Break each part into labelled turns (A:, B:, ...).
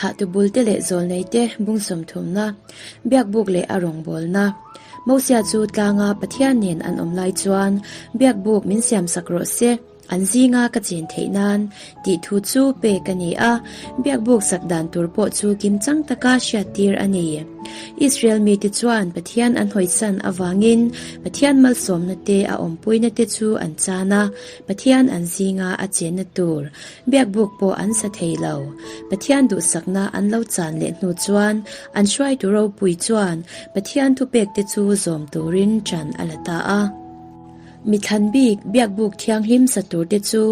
A: Thlahtu bulte leh zawlneite bung sawmthumna, biakbuk leh a rawngbawlna. Mosia chu tlanga Pathian nen an awm lai chuan, Biakbuk min siamsak rawh se, an zinga ka chen theih nan, tih thu chu pek a ni a, biakbuk sak dan tur pawh chu kimchang taka hriattir a ni. Israel mite chuan Pathian an hawisan avangin Pathian malsawmna te a awmpuina te chu an chan a, Pathian an zinga a chenna tur biakbuk pawh an sa thei lo. Pathian duhsakna an lo chan leh hnu chuan an hruaitu ropui chuan Pathian thupekte chu zawm turin ṭan a la ta a. Mithlan bik biakbuk thianghlim sa turte chu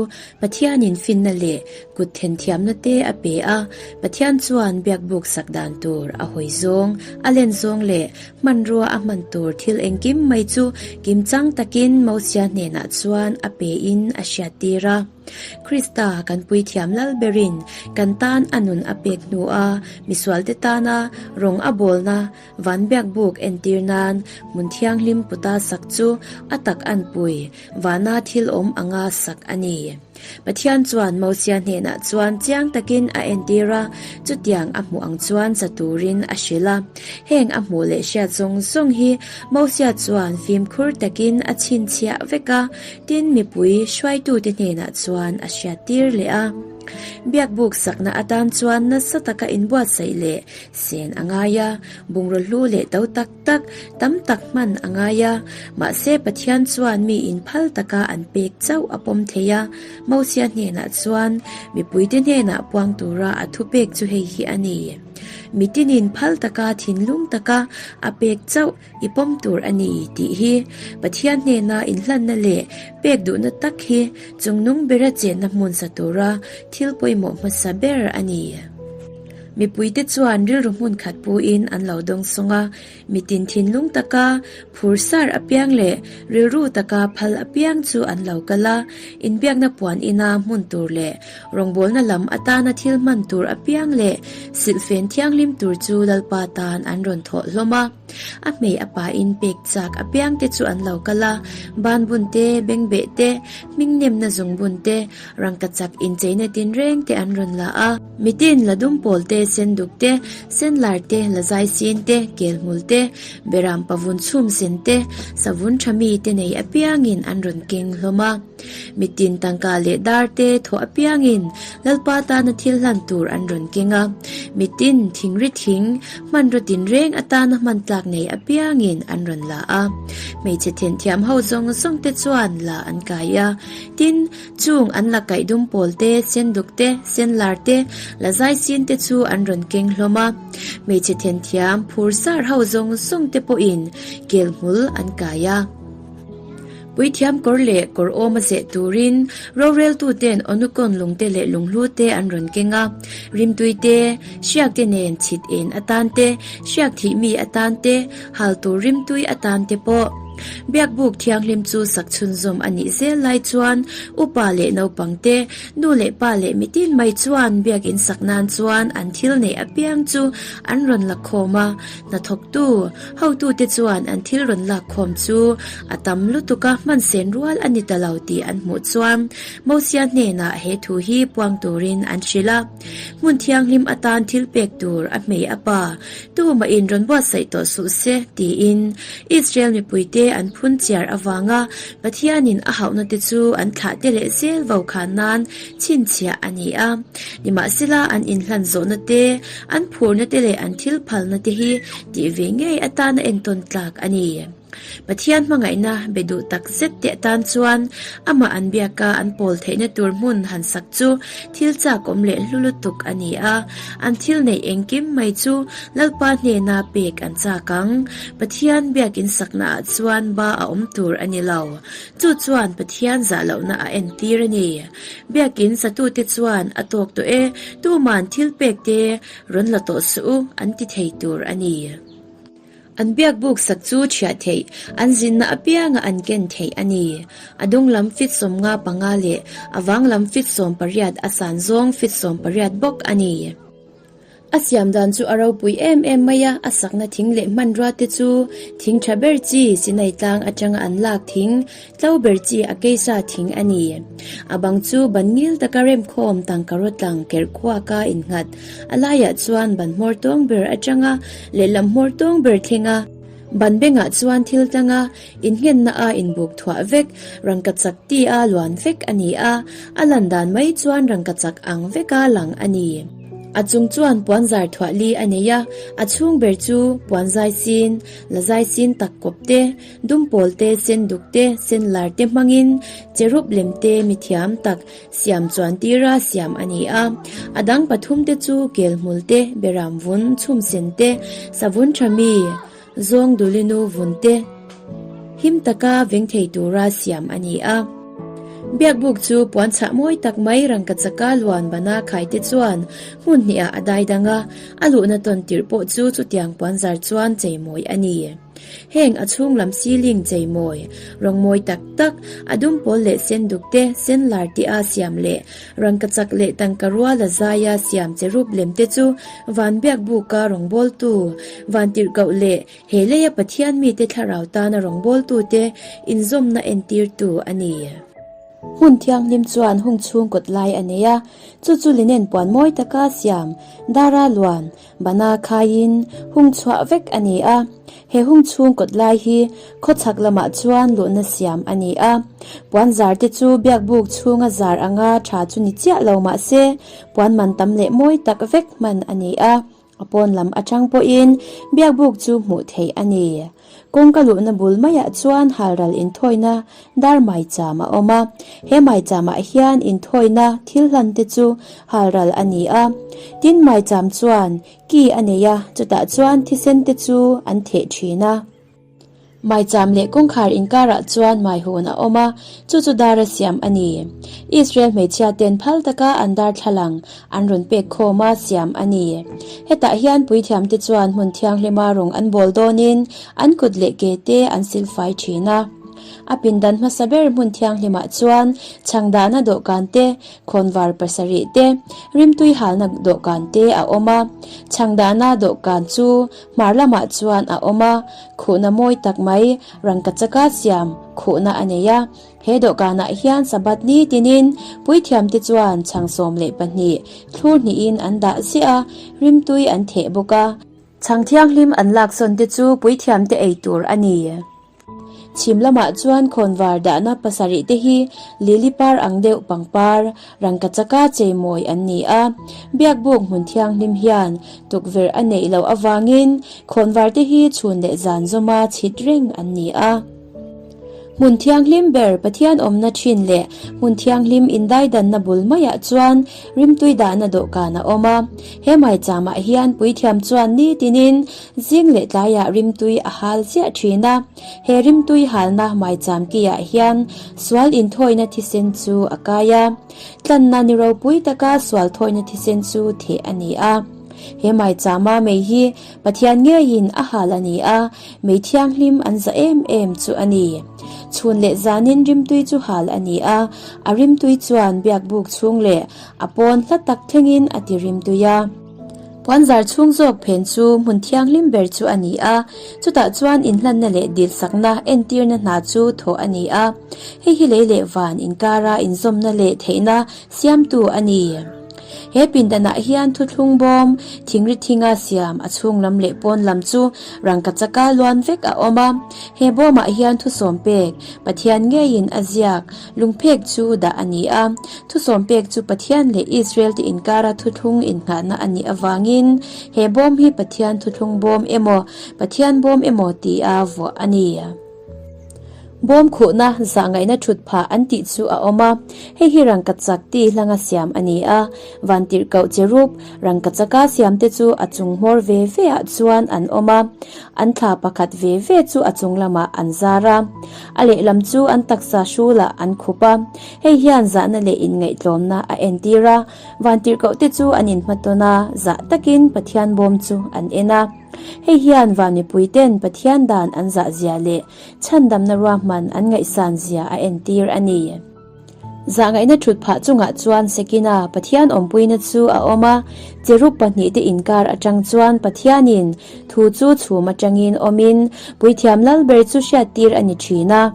A: Pathianin finna leh kut thenthiamna te a pe a. Pathian chuan biakbuk sak dan tur a hawi zawng, a len zawng leh Hmanrua a hman tur thil engkim mai chu kimchang takin Mosia hnenah chuan a pein a hriattir a. Krista kan puithiam lal berin kan tan a nun a pek hnua misualte tana rawng a bawlna van biakbuk entir nan hmun thianghlim puta sak chu a tak anpui vana thil awm anga sak a ni. Pathian chuan Mosia hnenah chuan chiang takin a entir a, chutiang a hmuh ang chuan sa turin a hrilh a. Heng a hmuh leh hriat zawng zawng hi Mosia chuan fimkhur takin a chhinchhiah vek a, tin mipui hruaitute hnenah chuan a hriattir leh a. Biakbuk sakna atan chuan nasa taka inbuatsaih leh sen a ngai a, bungraw hlu leh to tak tak tam tak hman a ngai a, mahse Pathian chuan mi inphal taka an pek chauh a pawm thei a, Mosia hnenah chuan mipuite hnenah puang tura a thupek chu hei hi a ni, Mitinin phal taka thinlung taka a pek chauh i pawm tur a ni tih hi Pathian hnena inhlanna leh pek duhna tak hi chungnung bera chenna hmun sa tura thil pawimawh hmasa ber a ni. Mipuite chuan rilru hmun khat puin an lo dawng sawng a, mitin thinlung taka phur sar apiang leh rilru taka phal apiang chu an lo kal a, inbiakna puan ina hmun tur leh rawngbawlna lam atana thil hman tur apiang leh silhfen thianghlim tur chu Lalpa tan an rawn thawh hlawm a. A hmei a pain pek chak apiang te chu an lo kal a, ban bun te, bengbeh te, hmingnemna zungbun te, Rangkachak incheina tinreng te an rawn la a. Mitin la dum pawl te, sen duk te, sen lar te, la zai sin te, kel hmul te, beram pavun chhum sen te, savun tha mi te nei apiangin an rawn keng hlawm a. Mitin tangka leh dar te thawh apiangin Lalpa tana thil hlan tur an rawn keng a. Mitin thingri thing, hmanraw tinreng atana hman tlak nei apiangin an rawn la a. Hmeichhe thenthiam ho zawng zawng te chuan la an kai a. Tin, Chung an la kaih dum pawl te, sen duk te, sen lar te, la zai sin te chu an rawn keng hlawm a. Hmeichhe thenthiam, phur sar ho zawng zawng te pawhin kel hmul an kai a. Puithiam kawr leh kawr awm a zeh turin roreltu ten Onukon lungte leh lunghlu te an rawn keng a. Rimtui te, hriak te nen chhit en atan te, hriak thih mi atan te, hal tur rimtui atan te pawh. Biakbuk thianghlim chu sak chhunzawm a nih zel lai chuan upa leh naupang te, nu leh pa leh mitin mai chuan biakin sak nan chuan an thil neih apiang chu an rawn la khawm a, hnathawktu, hotute chuan an thil rawn lak khawm chu a tam lutuk a hman sen rual a ni ta lo tih an hmuh chuan Mosia hnenah he thu hi puang turin an hrilh a. Hmun thianghlim atan thil pek tur a hmei a pa, tumah in rawn buatsaih tawh suh se, tiin Israel mipuite an phun chiar avanga Pathianin a hauhna te chu an thlah te leh zel vo khan nan chhinchhiah a ni a. Nimahsela an inhlan zawhna te, an phurna te leh an thil phalna te hi tih ve ngei atana entawn tlak a ni. Pathian hmangaihna be duh tak zet teh atan chuan amah an biaka an pawl theihna tur hmun han sak chu thil chak awm leh hlu lutuk a ni a. An thil neih engkim mai chu Lalpa hnena pek an chak ang. Pathian biakin saknaah chuan ba a awm tur a ni lo. Chu chuan Pathian zah lohna a entir a ni. Biakin satute chuan a tawk tawh e, tuman thil pek te rawn la tawh suh u an ti thei tur a ni. An biakbuk sak chu chhiah theih, an zinna apianga an ken theih a ni. A dung lam fit 55 leh a vang lam fit 18 a san zawng fit 18 bawk a ni. A siam dan chu a ropui em em mai a, a sakna thing leh hmanrua te chu thing tha ber chi Sinai tlang atanga an lak thing tlo ber chi a keisa thing a ni. A bang chu ban ngil taka remkhawm tangka tlang kerh khuaka innghat, a laiah chuan ban hmawr tawng ber atanga lehlam hmawr tawng ber thleng a, ban bengah chuan thil tlanga innghenna a inbuk thuah vek, rangkachak ti a luan vek a ni a, a lan dan mai chuan rangkachak ang veka lang a ni. A chung chuan puan zar thuah li a nei a, a chhung ber chu puan zai sin, la zai sin tak kawp te, dum pawl te, sen duk te, sen lar te hmangin cherub lem te mithiam tak siam chuan tira siam a ni a. A dang pathum te chu kel hmul te, beram vun, chhum sen te, savun tha mi, Zawng Dulinu vun te him taka veng thei tura siam a ni a. Biakbuk chu puan chhah mawi tak mai rangkachaka luan bana khai te chuan hmun hnihah a dai dang a, a luhna tawn tirh pawh chu chutiang puan zar chuan cheimawi a ni. Heng a chhung lam ceiling cheimawi, rawng mawi tak tak, a dum pawl leh sen duk te, sen lar te a siam leh rangkachak leh tangka ruala zaia siam cherub lem te chu Van biakbuka rawngbawltu, van tirhkoh leh he leia Pathian mite thlarau tana rawngbawltute inzawmna entirtu a ni. Hmun thianghlim chuan hung chhung kawt lai a nei a, chu chu linen puan mawi taka siam, dara luan, bana khaiin hung chhuah vek a ni a. He hung chhung kawt lai hi khawchhak lamah chuan luhna siam a ni a. Puan zar te chu biakbuk chhunga zar anga tha chu ni chiah lo mah se, Puan man tam leh mawi tak vek hman a ni a, a pawn lam atang pawhin biakbuk chu hmuh theih a ni. Kawngka luhna bul maiah chuan halral inthawina dar maicham a awm a, he maichamah hian inthawina thil hlan te chu halral a ni a. Tin maicham chuan ki a nei a, chutah chuan thisen te chu an theh thin a. Maicham leh kawngkhar inkarah chuan maihun a awm a, chu chu dara siam a ni. Israel hmeichhia ten phal taka an darthlalang an rawn pek khawm a, siam a ni. Hetah hian puithiamte chuan hmun thianghlima rawng an bawl dawnin an kut leh ke te an silfai thin a. A pindan hmasa ber hmun thianghlimah chuan chhangdahna dawhkan te, khawnvar pasarih te, rimtui halna dawhkan te a awm a. Chhangdahna dawhkan chu Hmar lamah chuan a awm a, khuhna mawi tak mai rangkachaka siam khuhna a nei a. He dawhkanah hian Sabbath ni tinin puithiamte chuan chhang 12 thlur hnihin an dah ziah a, rimtui an theh bawk a. Chhang thianghlim an laksawn te chu puithiamte ei tur a ni. Chhim lamah chuan khawnvar dahna pasarih te hi lily par ang deuh pangpar rangkachaka cheimawi an ni a. Biakbuk hmun thianghlim hian tukverh a neih loh avangin khawnvar te hi chhun leh zan zawma chhit reng an ni a. Hmun thianghlim ber Pathian awmna thin leh hmun thianghlim indaidanna bul maiah chuan rimtui dahna dawhkan a awm a. He maicham-ah hian puithiam chuan nitinin Zing leh tlaiah rimtui a hal chiah thin a, he rimtui halna maicham kiah hian sual inthawina thisen chu a kai a. Tlanna ni ropui taka sual thawina thisen chu theh a ni a. He maichama mei hi Pathian ngeiin a hal a ni a, mei thianghlim an za em em chu a ni. Chhun leh zanin rimtui chu hal a ni a, a rimtui chuan biakbuk chhung leh a pawn hla tak thlengin a ti rimtui a. Puanzar chhung zawk phen chu hmun thianghlim ber chu a ni a, chutah chuan inhlanna leh dilsakna entirna hna chu thawh a ni a. Hei hi lei leh van inkara inzawmna leh theihna siamtu a ni. He pindanah hian thuthlung bawm, thingri thinga siam a chhung lam leh pawn lam chu rangkachaka luan vek a awm a. He bawmah hian thusawm pek, Pathian ngeiin a ziak, Lungphek chu dah a ni a, thusawm pek chu Pathian leh Israel te inkara thuthlung innghahna a nih avangin he bawm hi Pathian thuthlung bawm emaw, Pathian bawm emaw tia vuah a ni. Bawm khuhna zahngaihna thut phah an tih chu a awm a, hei hi rangkachak ti hlanga siam a ni a, vantirhkoh cherub rangkachaka siam te chu a chung hmawr ve ve ah chuan an awm a, an thla pakhat ve ve chu a chung lamah an zar a. A lehlam chu an taksa hrulah an khup a, hei hian zahna leh inngaihtlawmna a entir a, vantirhkohte chu an inhmatawn a, zah takin Pathian bawm chu an en a. Hei hian van mipuiten Pathian dan an zah zia leh chhandamna ruahman an ngaihsan zia a entir a ni. Zahngaihna thut phah chungah chuan Sekina Pathian awmpuina chu a awm a, cherub pahnihte inkar atang chuan Pathianin thu chu chhum atangin awmin Puithiam Lalber chu hriattir a ni thin a.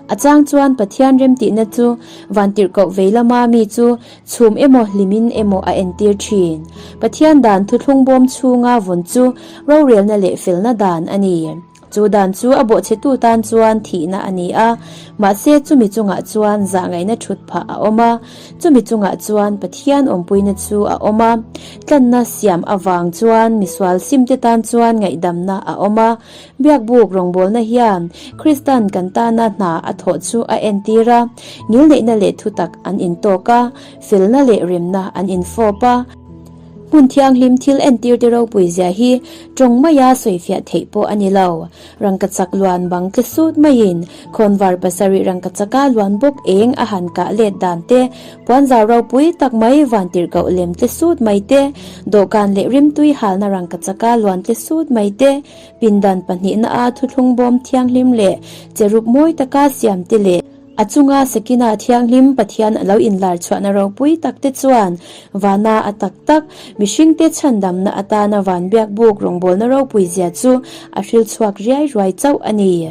A: A chang chuan Pathian remtihna chu vantirhkoh vei lama mi chu chhum emaw hlimin emaw a entir thin. Pathian dan thuthlung bawm chhunga vawn chu rorelna leh felna dan a ni. Chu dan chu a bawhchhetu tan chuan thihna a ni a, mahse chumi chungah chuan zahngaihna thut phah a awm a, chumi chungah chuan Pathian awmpuina chu a awm a, tlanna siam avang chuan misual simte tan chuan ngaihdamna a awm a. Biakbuk rawngbawlna hian Kristan kan tana hna a thawh chu a entir a, ngilneihna leh thutak an intawk a, felna leh remna an infawp a. Hmun thianghlim thil entirte ropui zia hi tawng maia sawifiah theih pawh a ni lo. Rangkachak luan bang tle sut maiin khawnvar pasarih rangkachaka luan bawk eng a han kah let dan te, puanzau ropui tak mai vantirhkoh lem tle sut mai te, dawhkan leh rimtui halna rangkachaka luan tle sut mai te, pindan pahnihna a thuthlung bawm thianghlim leh cherub mawi taka siam te leh A chunga Sekina Thianghlim Pathian a lo inlar chhuahna ropui tak te chuan vana a tak tak, mihringte chhandamna atana van biakbuk rawngbawlna ropui zia chu a hril chhuak riai ruai chauh a ni.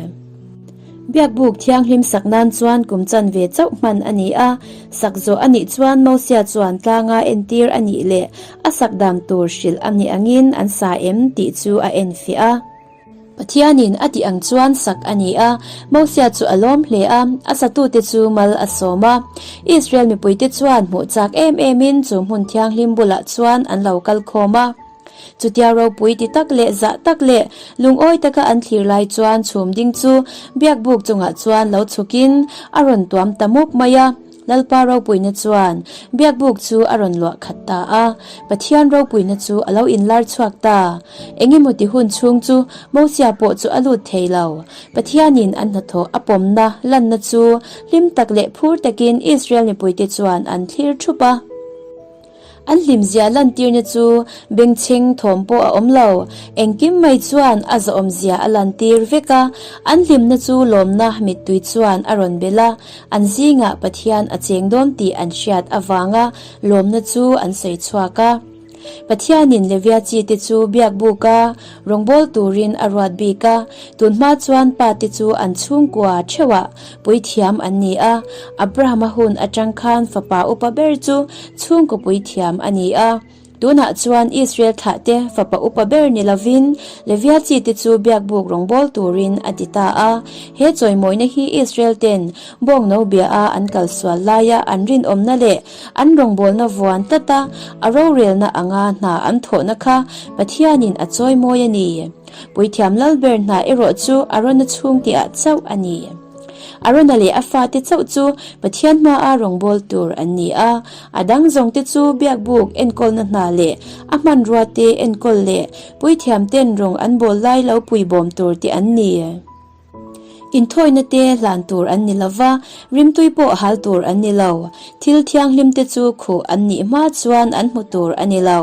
A: Biakbuk Thianghlim sak nan chuan kum chanve chauh hman a ni a, sak zawh a nih chuan Mosia chuan tlanga entir a nih leh a sak dan tur hrilh a nih angin an sa em tih chu a enfiah a. Pathianin a tih ang chuan sak a ni a, Mosia chu a lawm hle a, a satute chu mal a sawm a. Israel mipuite chuan hmuh chak em emin chu hmun thianghlim bulah chuan an lo kal khawm a. Chutia ropui ti tak leh zah tak leh lungawi taka an thlir lai chuan chhum ding chu biakbuk chungah chuan lo chhukin a rawn tuam ta mup mai a. Lalpa ropuina chuan biakbuk chu a rawn luah khat ta a, Pathian ropuina chu a lo inlar chhuak ta. Engemaw ti hun chhung chu Mosia pawh chu a lut thei lo. Pathianin a hnathawh a pawmna lanna chu hlim tak leh phur takin Israel mipuite chuan an thlir thup a. An hlimzia lantirna chu bengchheng thawm pawh a awm lo. Engkim mai chuan a zawhawmzia a lantir vek a, an hlimna chu lawmna mittui chuan a rawn belh a, an zingah Pathian a cheng dawn tih an hriat avanga lawmna chu an sawi chhuak a. Pathianin Levia chite chu biakbuk a rawngbâwl turin a ruat bik a, tunhma chuan pate chu an chhungkua theuhah puithiam an ni a. Abrahama hun atang khan fapa upa ber chu chhungkaw puithiam a ni a. Tunah chuan Israel thlahte fapa upa ber ni lovin Levia chite chu biakbuk rawngbâwl turin a ti ta a. He chawimawina hi Israel ten bawngno bia a an kal sual laia an rinawmna leh An rawngbawlna vuan tlat a, a rorelna anga hna an thawhna kha Pathianin a chawimawi a ni. Puithiam Lalber hna erawh chu Arona chhung tihah chauh a ni. Arona leh a fate chauh chu Pathian hmaa rawngbâwl tur an ni a, a dang zawngte chu biakbuk enkawlna hna leh a hmanruate enkawl leh puithiamten rawng an bawl lai lo puibawm tur te an ni. Inthawina te hlan tur an ni lo va, rimtui pawh hal tur an ni lo. Thil thianghlim te chu khuh an nih hma chuan an hmu tur a ni lo.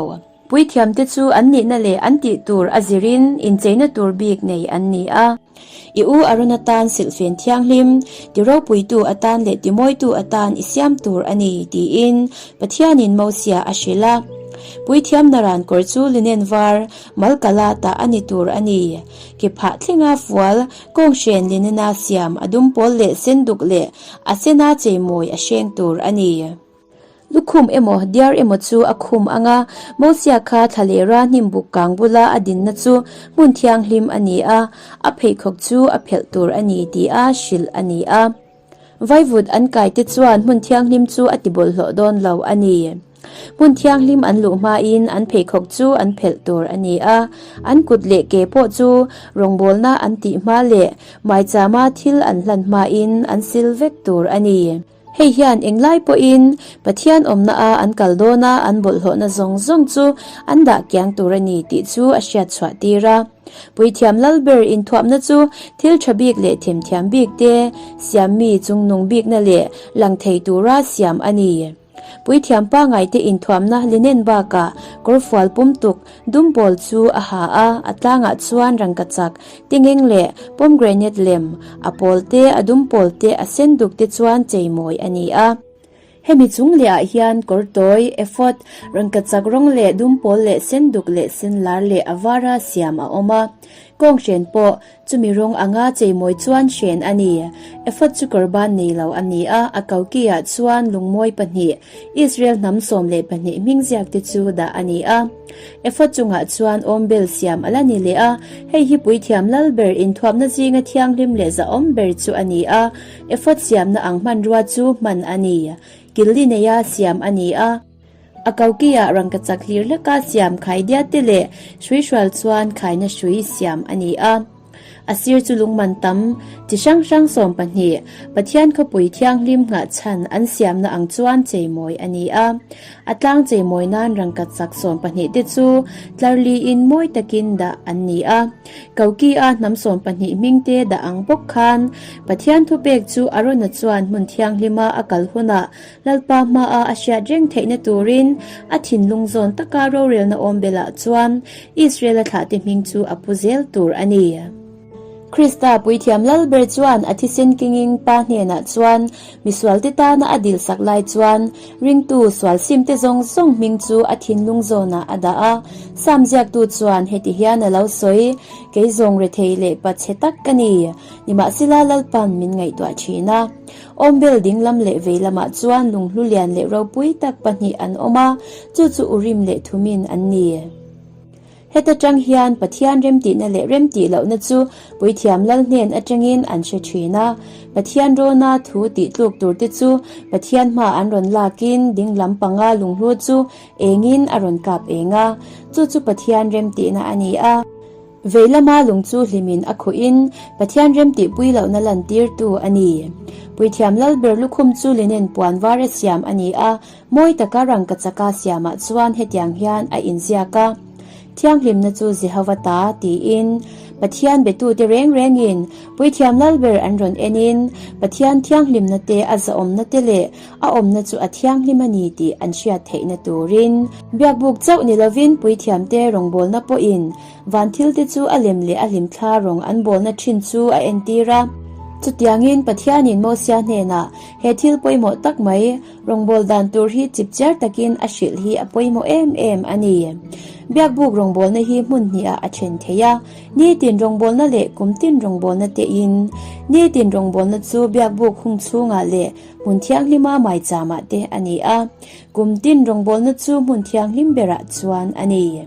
A: Puithiam te chu an nihna leh an tih tur a zirin incheina tur bik nei an ni a. I u Arona atan silhfen thianghlim, ti ropuitu atan leh ti mawitu atan i siam tur a ni, tiin Pathianin Mosia a hrilh a. Puithiam naran kawr chu linen var malkala tah a ni tur a ni. Ke phah thlenga fual kawnghren linena siam a dum pawl leh sen duk leh a sena cheimawi a hreng tur a ni. Lukhum emaw diar emaw chu a khum ang a, Mosia kha thla leh ra hnim buk kang bula a dinna chu hmun thianghlim a ni a, a pheikhawk chu a phelh tur a ni tih a hrilh a ni a. Vaivut an kaite chuan hmun thianghlim chu a ti bawlhhlawh dawn lo a ni. Hmun thianghlim an luh hmain an pheikhawk chu an phelh tur a ni a, an kut leh ke pawh chu rawngbawlna an tih hma leh maichama thil an hlan hmain an sil vek tur a ni. Hei hian englai pawhin Pathian awmna a an kal dawna an bawlhhlawhna zawng zawng chu an dah kiang tur a ni tih chu a hriat chhuah tir a. Puithiam Lalber inthuamna chu thil tha bik leh themthiam bik te, siammi chungnung bikna leh lang thei tura siam a ni. Puithiam pangaite inthuamna linen bakah kawrfual pumtuk dum pawl chu a ha a, a tlangah chuan rangkachak, tengeng leh pomegranate lem, a pawl te, a dum pawl te, a sen duk te chuan cheimawi a ni a. Hemi chung leh ah hian kawr tawi, ephod, rangkachak rawng leh dum pawl leh sen duk leh sen lar leh a vara siam a awm a. Kawng hren pawh chumi rawng anga cheimawi chuan hren a ni. Ephod chu kawrban nei lo a ni a, a koki ah chuan lungmawi pahnih, Israel hnam 12 hming ziak te chu dah a ni a. Ephod chungah chuan awmbel siam a la ni leh a, hei hi puithiam lal ber inthuamna zinga thianghlim leh zahawm ber chu a ni a. Ephod siamna ang hmanrua chu hman a ni. Killi neia siam a ni a. A kokiah rangkachak hlir hleka siam khaidia te leh hrui hrual chuan khaina hrui siam a ni a. A sir chu lungman tam chi hrang hrang 12, Pathian khawpui thianghlim nghah chhan an siamna ang chuan cheimawi a ni a. A tlang cheimawi nan rangkachak 12 te chu tlar liin mawi takin dah an ni a. Koki-a hnam 12 hmingte dah ang bawk khan Pathian thupek chu Arona chuan hmun thianghlima a kal hunah Lalpa hmaa a hriat reng theihna turin a thinlung zawn taka rorelna awm belah chuan Israel-a thlahte hming chu a pu zel tur a ni. Krista puithiam Lalber chuan a thisen kengin Pa hnenah chuan misualte tana a dilsak lai chuan ringtu sual simte zawng zawng hming chu a thinlung zawnah a dah a. Sam ziaktu chuan heti hian a lo sawi, Kei zawng rethei leh pa chhe tak ka ni, nimahsela Lalpa'n min ngaihtuah thin a. Awmbel dinglam leh vei lamah chuan lunghlu lian leh ropui tak pahnih an awm a, chu chu Urim leh Thumin an ni. Heta tang hian Pathian remtihna leh remtih lohna chu Puithiam Lal hnen atangin an hre thin a. Pathian rawna thu tih tluk turte chu Pathian hma an rawn lakin dinglam panga lunghlu chu engin a rawn kap eng a, chu chu Pathian remtihna a ni a. Vei lama lung chu hlimin a khuhin Pathian remtihpui lohna lantirtu a ni. Puithiam Lalber lukhum chu linen puan var a siam a ni a, Mawi taka rangkachaka siamah chuan hetiang hian a inziak a, Thianghlimna chu Jehova ta, tiin. Pathian betute reng rengin Puithiam Lalber an rawn enin Pathian thianghlimna te, a zahawmna te leh a awmna chu a thianghlim a ni tih an hriat theihna turin. Biakbuk chauh ni lovin Puithiamte rawngbawlna pawhin van thilte chu a lem leh a hlimthla rawng an bawlna thin chu a entir a. Chutiangin Pathianin Mosia hnenah he thil pawimawh tak mai, Rawngbâwl dan tur hi chipchiar takin a hrilh hi a pawimawh em em a ni. Biakbuk rawngbâwlna hi hmun hnihah a then thei a, nitin rawngbâwlna leh kumtin rawngbâwlna tein. Nitin rawngbâwlna chu biakbuk hung chhungah leh hmun thianghlima maichâmah te a ni a, kumtin rawngbâwlna chu hmun thianghlim berah chuan a ni.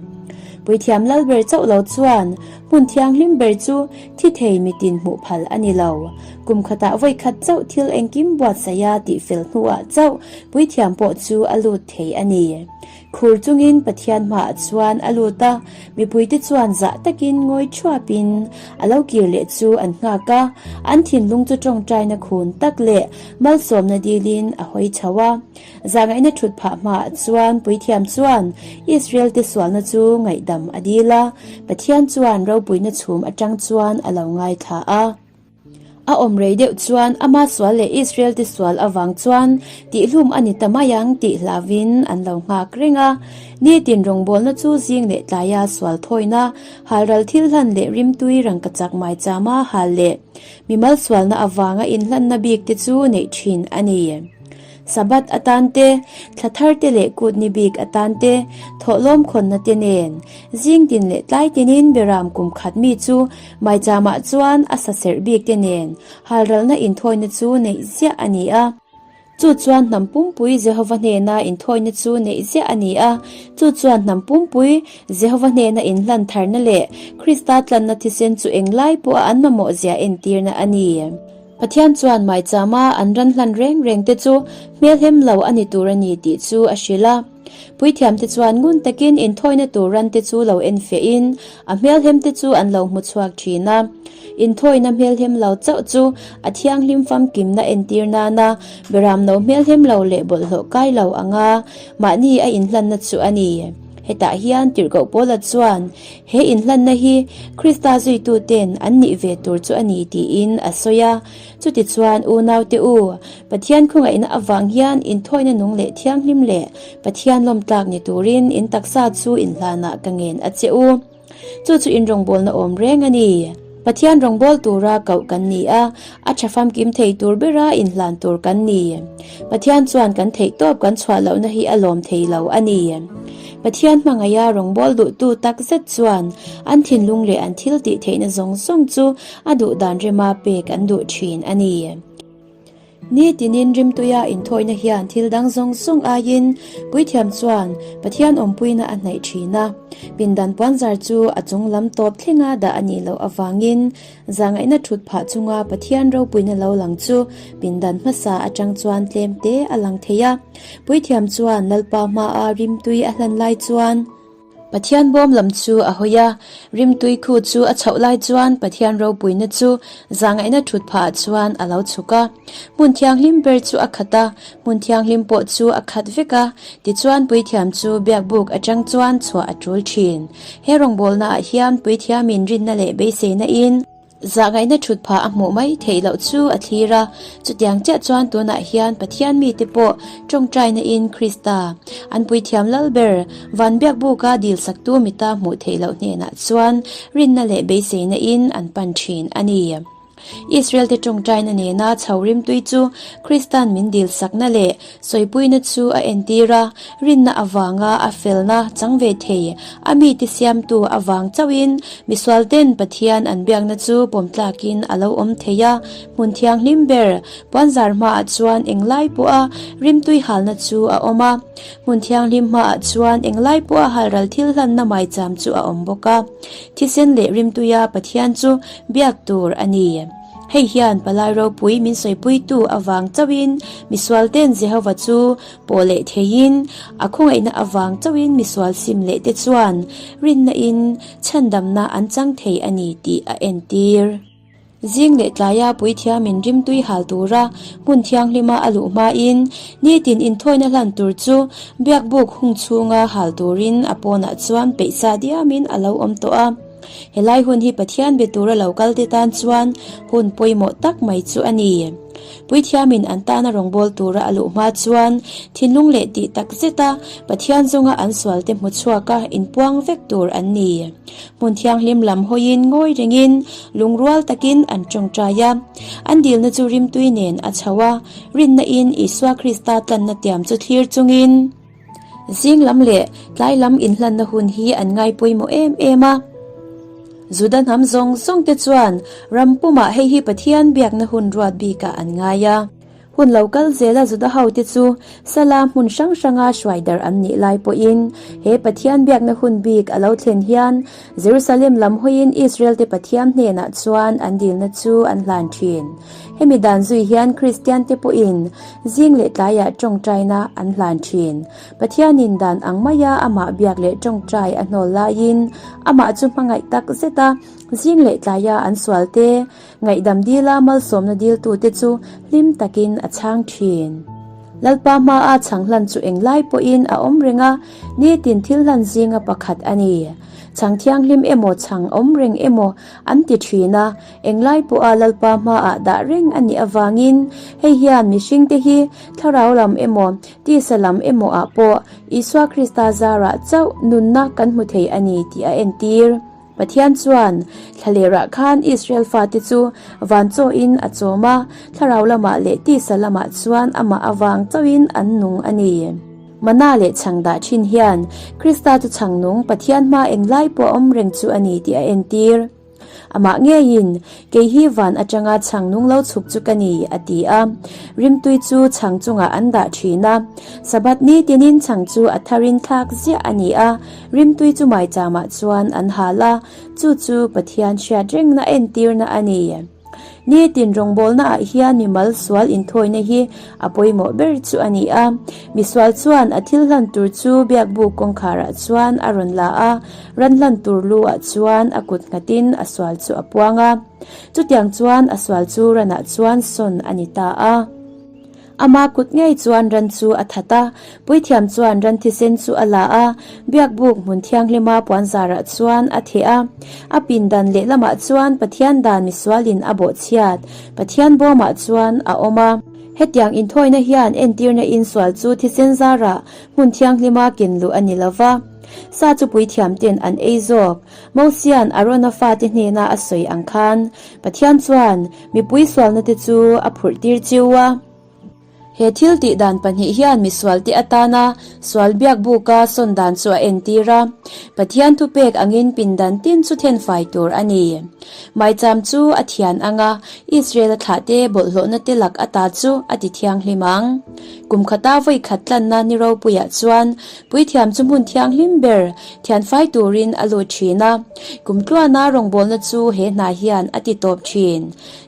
A: Puithiam Lalber chauh lo chuan Hmun thianghlim ber chu thi thei mitin hmuh phal a ni lo. Kum khatah vawi khat chauh thil engkim buatsaiha tih fel hnuah chauh puithiam pawh chu a lut thei a ni. Khur chungin Pathian hmaah chuan a lut a, mipuite chuan zah takin ngawi thuapin a lo kir leh chu an nghak a, an thinlung chu tawngtaina khun tak leh malsawmna dilin a hawi chho a. Zahngaihna thut phah hmaah chuan Puithiam chuan Israel-te sualna chu ngaihdam a dil a, Pathian chuan ropuina chhum atang chuan a lo ngaithla a. A awm rei deuh chuan ama sual leh Israel-te sual avang chuan tihhlum a ni ta mai ang tih hlauvin an lo nghak reng a. Nitin rawngbawlna chu zing leh tlaia sual thawina, halral thil hlan leh rimtui rangkachak maichama hal leh mimal sualna avanga inhlanna bikte chu neih thin a ni. Sabbath atan te, thla thar te leh kut ni bik atan te, thawhlawm khawnna te nen, zing tin leh tlai tinin beram kum khat mi chu maicham-ah chuan a sa serh bik te nen halralna inthawina chu neih ziah a ni a. Chu chuan hnam pumpui Jehova hnena inthawina chu neih ziah a ni a. Chu chuan hnam pumpui Jehova hnena inhlan tharna leh Krista tlanna thisen chu englai pawha an mamawh zia entirna a ni. Pathian chuan maichama an ran hlan reng reng te chu hmelhem lo a ni tur a ni tih chu a hrilh a. Puithiamte chuan ngun takin inthawina tur ran te chu lo enfiahin a hmelhem te chu an lo hmu chhuak thin a. Inthawina hmelhem lo chauh chu a thianghlim famkimna entir nana beram no hmelhem lo leh bawlhhlawh kai lo anga mahni a inhlanna chu a ni. Hetah hian Tirhkoh Paula chuan he inhlanna hi Krista zuitute'n an nih ve tur chu a ni tiin a sawi a. Chutichuan unaute u, Pathian khawngaihna avang hian inthawina nung leh thianghlim leh Pathian lawmtlak ni turin in taksa chu inhlanah ka ngen a che u. Chu chu in rawngbawlna awm reng a ni. Pathian rawngbâwl tura koh kan ni a, a tha famkim thei tur bera inhlan tur kan ni. Pathian chuan kan theih tawp kan chhuah lohna hi a lawm thei lo a ni. Pathian hmangaiha rawngbâwl duhtu tak zet chuan an thinlung leh an thil tih theihna zawng zawng chu a duh dan rema pek an duh thin a ni. Ni tinin rimtuia inthawina hian thil dang zawng zawng aiin Puithiam chuan Pathian awmpuina a hnaih thin a. Pindan puanzar chu a chung lam tawp thlenga dah a nih loh avangin zahngaihna thut phah chunga Pathian ropuina lo lang chu pindan hmasa atang chuan tlem te a lang thei a. Puithiam chuan Lalpa hmaa rimtui a hlan lai chuan, Pathian bawm lam chu a hawi a, rimtui khu chu a chhoh lai chuan Pathian ropuina chu zahngaihna thut phahah chuan a lo chhuk a. Hmun thianghlim ber chu a khat a, hmun thianghlim pawh chu a khat vek a, tichuan puithiam chu biakbuk atang chuan chhuah a tul thin. He rawngbawlnaah hian puithiamin rinna leh beiseina in, Zahngaihna thut phah a hmuh mai theih loh chu a thlir a, chutiang chiah chuan tunah hian Pathian mite pawh tawngtaina in Krista, an puithiam lal ber, van biakbuka dilsaktu mita hmuh theih loh hnenah chuan rinna leh beiseina in an pan thin a ni. Israel te tawngtaina nena chho rimtui chu Kristan min dilsakna leh Sawipuina chu a entir a, rinna avanga a felna chang ve thei, a mite siamtu avang chauhin misualten Pathian an biakna chu pawmtlakin a lo awm thei a, hmun thianghlim ber puanzar hmaah chuan englai pawha rimtui halna chu a awm a, hmun thianghlim hmaah chuan englai pawha halral thil hlanna maicham chu a awm bawk a, thisen leh rimtuia Pathian chu biak tur a ni. Hei hian palai ropui min sawipuitu avang chauhin misualten Jehova chu pawh leh theiin, a khawngaihna avang chauhin misual sim leh te chuan rinna-in chhandamna an chang thei a ni tih a entir. Zing leh tlaia puithiamin rimtui hal tura hmun thianghlima a luh hmain nitin inthawina hlan tur chu biakbuk hung chhunga hal turin a pawnah chuan peihsa diamin a lo awm tawh a. Helai hun hi Pathian be tura lo kal te tan chuan hun pawimawh tak mai chu a ni. Puithiamin an tana rawngbâwl tura a luh hma chuan thinlung leh tih tak zeta Pathian zawnga an sualte hmu chhuaka inpuang vek tur an ni. Hmun thianghlim lam hawiin ngawi rengin lungrual takin an tawngtai a. An dilna chu rimtui nen a chho a, rinna in Isua Krista tlanna tiam chu thlir chungin, Zing lam leh tlai lam inhlanna hun hi an ngai pawimawh em em a. Juda hnam zawng zawng te chuan ram pumah hei hi Pathian biakna hun ruat bikah an ngai a. Hun lo kal zela Juda hote chu sala hmun hrang hranga hruai darh an nih lai pawhin he Pathian biakna hun bik a lo thlen hian Jerusalem lam hawiin Israel te Pathian hnenah chuan an dilna chu an hlan thin. Hemi dan zui hian Kristian te pawhin Zing leh tlaiah tawngtaina an hlan thin. Pathianin dan ang maia amah biak leh tawngtai a hnawl laiin amah chu hmangaih tak zet a, zing leh tlaia an sualte, ngaihdam dila malsawmna diltute chu hlim takin a chhang thin. Lalpa hmaa chhang hlan chu englai pawhin a awm reng a, nitin thil hlan zinga pakhat a ni. Chhang thianghlim emaw chhang awm reng emaw an ti thin a, Englai pawha Lalpa hmaah dah reng a nih avangin hei hian mihringte hi thlarau lam emaw, tisa lam emaw ah pawh Isua Krista zarah chauh nunna kan hmu thei a ni tih a entir. Pathian chuan thlalerah khan Israel fate chu van chawin a chawm a, thlarau lamah leh tisa lamah chuan amah avang chauhin an nung a ni. Mana leh chhang dah thin hian Krista chu chhang nung Pathian hma englai pawh a awm reng chu a ni tih a entir. Amah ngeiin, Kei hi van atanga chhang nung lo chhuk chu ka ni, a ti a. Rimtui chu chhang chungah an dah thin a. Sabbath ni tinin chhang chu a tharin thlak ziah a ni a, rimtui chu maichamah chuan an hal a, chu chu Pathian hriat rengna entirna a ni. Nitin rawngbawlnaah hian mimal sual inthawina hi a pawimawh ber chu a ni a. Misual chuan a thil hlan tur chu biakbuk kawngkharah chuan a rawn la a, ran hlan tur lu ah chuan a kut nghatin a sual chu a puang a. Chutiang chuan a sual chu ranah chuan sawn a ni ta a. Ama kut ngei chuan ran chu a that a, puithiam chuan ran thisen chu a la a, biakbuk hmun thianghlima puanzarah chuan a theh a. A pindan lehlamah chuan Pathian dan misualin a bawhchhiat Pathian bawmah chuan a awm a. Hetiang inthawina hian entirna insual chu thisen zarah hmun thianghlima ken luh a ni lo va, sa chu puithiamten an ei zawk. Mosia'n Arona fate hnena a sawi ang khan, Pathian chuan mipui sualna te chu a phurh tir chiu a. He thil tih dan pahnih hian misualte atana sual biak buka sawn dan chu a entir a. Pathian thupek angin pindan tin chu thenfai tur a ni. Maicham chu a thian ang a, Israel-a thlahte bawlhhlawhna te lak ata chu a ti thianghlim ang. Kum khata vawi khat tlanna ni ropuiah chuan puithiam chu hmun thianghlim ber thianfai turin a lut thin a. Kum tluana rawngbawlna chu he hna hian a ti tawp thin.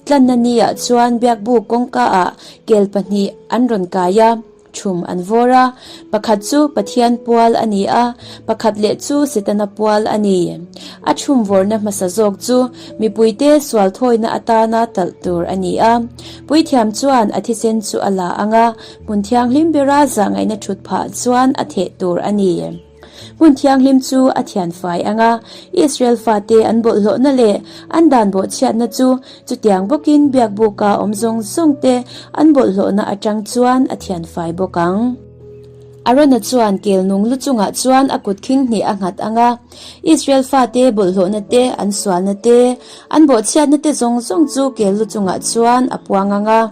A: Tlanna niah chuan biakbuk kawngkaah kel pahnih an rawn kai a. Thum an vawr a, pakhat chu Pathian pual a ni a, pakhat leh chu Setana pual a ni. A thum vawrna hmasa zawk chu mipuite sual thawina atana talh tur a ni a. Puithiam chuan a thisen chu a la ang a, hmun thianghlim bera zahngaihna thut phah chuan a theh tur a ni. Hmun thianghlim chu a thianfai ang a, Israel fate an bawlhhlawhna leh an dan bawhchhiatna chu chutiang bawkin biakbuka awm zawng zawngte an bawlhhlawhna atang chuan a thianfai bawk ang. Arona chuan kel nung lu chungah chuan a kut khing hnih a nghat ang a, Israel fate bawlhhlawhna te, an sualna te, an bawhchhiatna te zawng zawng chu kel lu chungah chuan a puang ang a.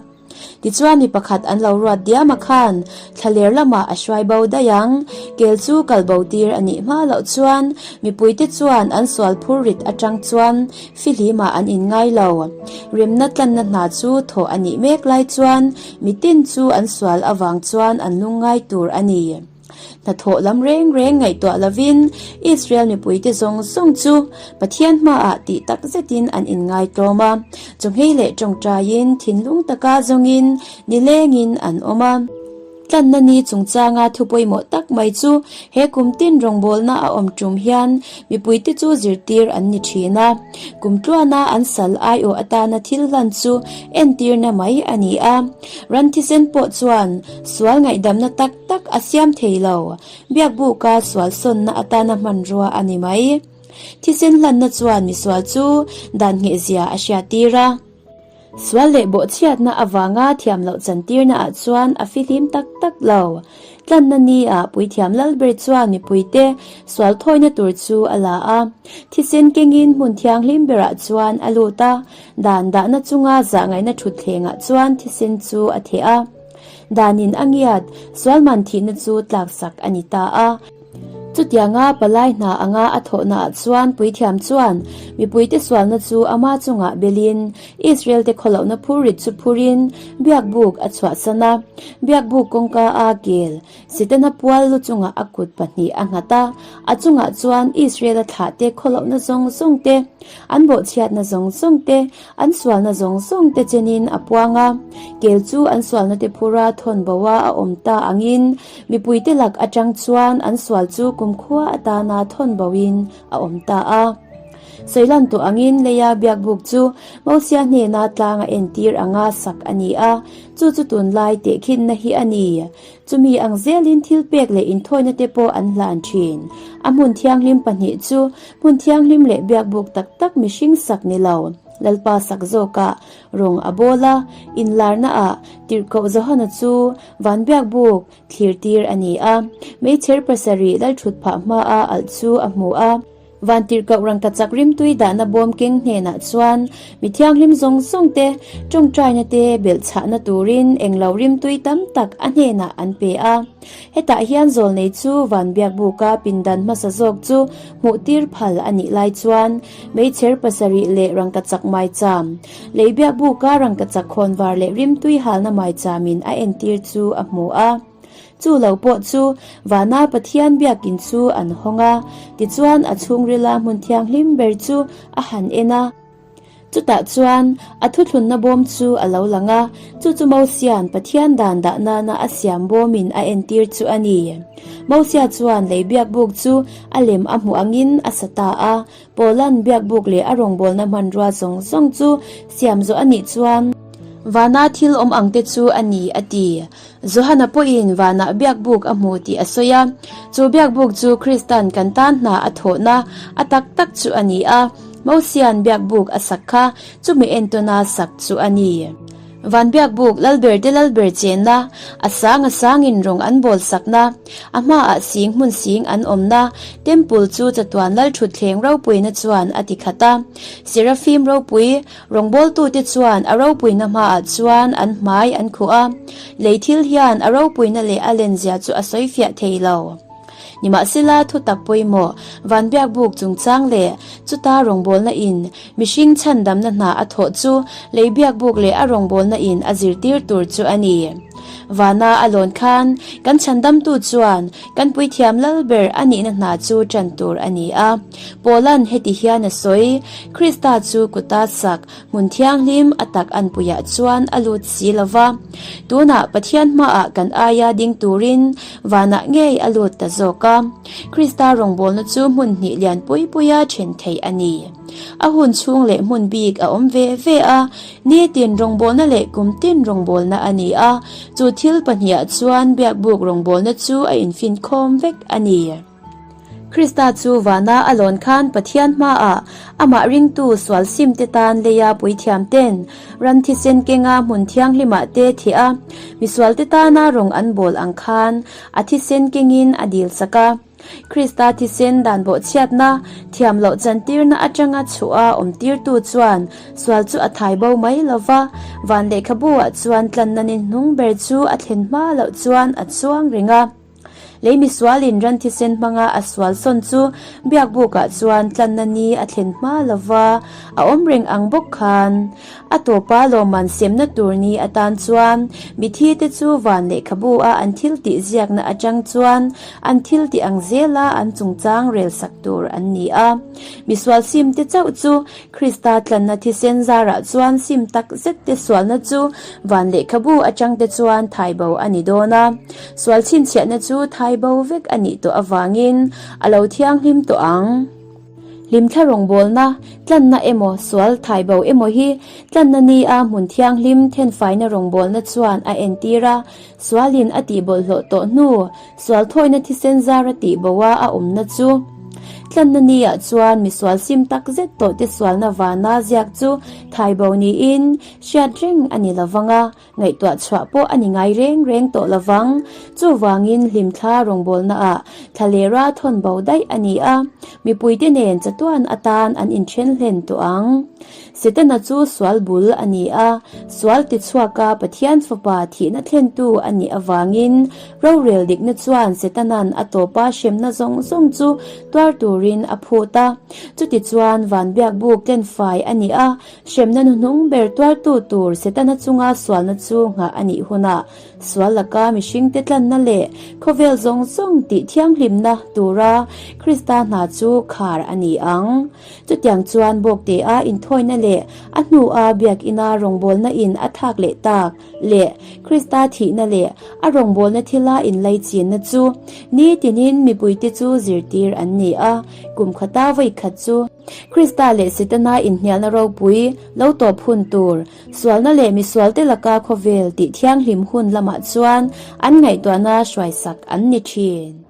A: Tichuan mi pakhat an lo ruat diam a khan thlaler lamah a hruai bo daih ang. Kel chu kal bo tir a nih hma loh chuan mipuite chuan an sual phur rit atang chuan fihlimah an inngai lo. Remna tlanna hna chu thawh a nih mek lai chuan mitin chu an sual avang chuan an lungngai tur a ni. Hnathawh lam reng reng ngaihtuah lovin Israel mipuite zawng zawng chu Pathian hmaah tih tak zetin an inngai tlawm a, chawhmei leh tawngtaiin thinlung taka zawngin nilengin an awm a. Tlanna ni chungchanga thu pawimawh tak mai chu he kum tin rawngbawlna a awm tum hian mipuite chu zirtir an ni thin a, kum tluana an sal aiawh atana thil hlan chu entirna mai a ni a. Ran thisen pawh chuan sual ngaihdamna tak tak a siam thei lo. Biakbuka sual sawnna atana hmanrua a ni mai. Thisen hlanna chuan misual chu dan nghehzia a hriattir a. Sual leh bawhchhiatna avanga thiam loh chantirna ah chuan a fihlim tak tak lo. Tlanna ni ah Puithiam Lalber chuan mipuite sual thawina tur chu a la a. Thisen kengin hmun thianghlim berah chuan a lut a, dan dahna chunga zahngaihna thutthlengah chuan thisen chu a theh a. Danin a ngiat, sualman thihna chu tlaksak a ni ta a. Chutianga palai hna anga a thawhnaah chuan puithiam chuan mipuite sualna chu ama chungah belin Israel-te khawlohna phurrit chu phurin biakbuk a chhuahsan a. Biakbuk kawngka a kel Setana pual lu chungah a kut pahnih a nghat a, a chungah chuan Israel-a thlahte khawlohna zawng zawng te, an bawhchhiatna zawng zawng te, An sualna zawng zawng te chenin a puang a, kel chu an sualna te phura thawn bo a a awm ta angin mipuite lak atang chuan an sual chu kumkhua atana thawn boin a awm ta a. Sawilan tawh angin leia biakbuk chu Mosia hnena tlang a entir anga sak a ni a, chu chu tunlai tehkhinna hi a ni. Chumi ang zelin thil pek leh inthawina te pawh an hlan thin. A hmun thianghlim pahnih chu hmun thianghlim leh biakbuk tak tak mihring sak ni lo, Lalpa sak zawkah rawng a bawl a, inlarnaah Tirhkoh Johana chu van biakbuk thlir tir a ni a, meichher pasarih lalthut phah hmaa alh chu a hmu a. Vantirhkoh rangkachak rimtui dahna bawm keng hnenah chuan mi thianghlim zawng zawng te tawngtaina te belhchhahna turin englo rimtui tam tak a hnenah an pe a. Hetah hian zawlnei chu van biakbuka pindan hmasa zawk chu hmuhtir phal a nih lai chuan meichher pasarih leh rangkachak maicham, lei biakbuka rangkachak khawnvar leh rimtui halna maichamin a entir chu a hmu a. Chu lo pawh chu vana Pathian biakin chu an hawng a, tichuan a chhungrila hmun thianghlim ber chu a han en a. Chutah chuan a thuthlunna bawm chu a lo lang a, chu chu Mosia'n Pathian dan dah nana a siam bawmin a entir chu a ni. Mosia chuan lei biakbuk chu a lem a hmuh angin a sa ta a, Paula'n biakbuk leh a rawngbawlna hmanrua zawng zawng chu siam zawh a nih chuan. Vana thil awm ang te chu a ni, a ti. Johana pawhin vanah biakbuk a hmu tih a sawi a. Chu biakbuk chu Kristan kan tan hna a thawhna a tak tak chu a ni a, Mosia'n biakbuk a sak kha chumi entawna sak chu a ni. Van biakbuk Lalber te Lalber chenna, a sang a sangin rawng an bawl sakna, a hmaah sing hmun sing an awmna, Temple chu chatuan lal thutthleng ropuina chuan a ti khat a. Serafim ropui rawngbawltute chuan a ropuina hmaah chuan an hmai an khuh a, lei thil hian a ropuina leh a lenzia chu a sawifiah thei lo. Nimahsela thutak pawimawh Van biakbuk chungchang leh chuta rawngbawlna in Mihring chhandamna hna a thawh chu lei biakbuk leh a rawngbawlna in a zirtir tur chu a ni. Vana a lawn khan kan chhandamtu chuan kan puithiam lal ber a nihna hna chu ṭan tur a ni a. Paula'n heti hian a sawi, Krista chu kuta sak hmun thianghlim a tak anpuiah chuan a lut si lo va. Tunah Pathian hmaah kan aia ding turin vanah ngei a lut ta zawk a. Krista rawngbawlna chu hmun hnih lian pui puia ṭhen theih a ni. A hun chhung leh hmun bik a awm ve ve a, nitin rawngbawlna leh kum tin rawngbawlna a ni a, chu thil pahniha chuan biakbuk rawngbawlna chu a infinkhawm vek a ni. Krista chu vana a lawn khan Pathian hmaah amah ringtu sual simte tan leia puithiam ten ran thisen kenga hmun thianghlimah te thih a, misualte tana rawng an bawl ang khan a thisen kengin a dil sak a. Krista thisen dan bawhchhiatna, thiam loh chantirna atanga chhuah a awmtirtu chuan sual chu a thai bo mai lo va, van lehkhabu ah chuan tlanna ni hnung ber chu a thlen hma loh chuan a chuang reng a. Lei misualin ran thisen hmanga a sual sawn chu biakbukah chuan tlanna ni a thlen hma lo va, a awm reng ang bawk khan. A tawpa lawmman semna tur ni atan chuan mithi te chu van lehkhabu a an thil tih ziakna atang chuan an thil tih ang zela an chungchang rel sak tur an ni a. Misual sim te chauh chu Krista tlanna thisen zarah chuan sim tak zet te sualna chu van lehkhabu atang te chuan thai bo a ni dawn a. Sual chhinchhiahna chu thai bo vek a nih tawh avangin a lo thianghlim tawh ang. Hlimthla rawngbawlna, tlanna emaw sual thaibo emaw hi tlanna ni a hmun thianghlim thenfaina rawngbawlna chuan a entir a, sualin a tihbawlhhlawh tawh hnu sual thawina thisen zara tihboa a awmna chu. Tlanna ni ah chuan misual sim tak zet tawh te sualna vana ziak chu thaibo niin hriat reng a ni lovang a, Ngaihtuah chhuah pawh a ni ngai reng reng tawh lovang. Chuvangin hlimthla rawngbawlnaah thlalera thawn bo daih a ni a, mipuite nen chatuan atan an inthen hlen tawh ang. Setana chu sual bul a ni a, sual tichhuaka Pathian Fapa thihna thlentu a nih avangin rorel dikna chuan Setana'n a tawpa hremna zawng zawng chu tuar turin a phut a. Chutichuan vanbiakbuk tlenfai a ni a, Hremna hnuhnung ber tuartu tur Setana chunga sualna chu nghah a nih hunah sual laka mihringte tlanna leh khawvel zawng zawng tih thianghlimna tura Krista hna chu khar a ni ang. Chutiang chuan Bawktea inthawina leh a hnua biakina rawngbawlna in a thak leh tak leh Krista thihna leh a rawngbawlna thila inlaichinna chu nitinin mipuite chu zirtir an ni a, kum khata vawikhat chu. Krista leh Setana inhnialna ropui lo tawp hun tur, sualna leh misualte laka khawvel tih thianghlim hun lamah chuan an ngaihtuahna hruaisak an ni thin.